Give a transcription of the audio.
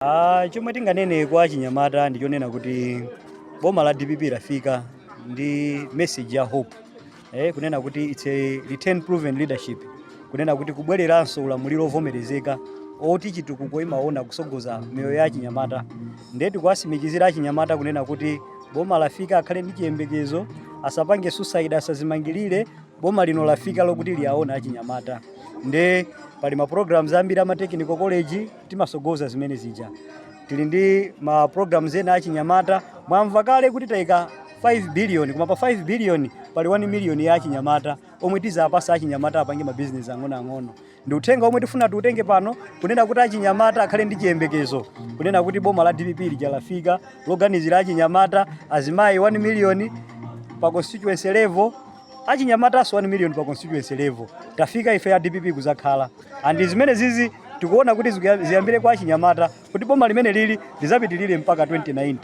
Ah, chomwe tinganene kwa achinyamata ndi chonena kuti boma la DPP lafika ndi message ya hope, kunena kuti it's a return proven leadership, kunena kuti kubwereranso ulamuliro ovomerezeka oti chitukuko imaona kusogoza miyoyo ya achinyamata. Ndiye tikuwasimikizira achinyamata kunena kuti boma lafika, akhale ndi chiyembekezo, asapange suicide, asazimangirire. Boma lino lafika lokuti liyaona achinyamata. Nde pali ma programs ambiri ama technical college, timasogoza zimene zija. Tili ndi ma programs ena achinyamata. Mwamva kale kuti tayika 5 billion, koma pa 5 billion pali 1 million ya achinyamata omwe tizapasa achinyamata apange ma business ang'onoang'ono. Ndi uthenga omwe tifuna tiutenge pano, kunena kuti achinyamata akhale ndi chiyembekezo, kunena kuti boma la DPP lija lafika loganizira achinyamata, azimayi 1 million pa constituency level, achinyamataso 1 million pa constituency level. Tafika ife ya DPP kuzakhala, and zimene zizi tikuona kuti ziyambire kwa achinyamata, kuti boma limene lili lizapitilire mpaka 2090.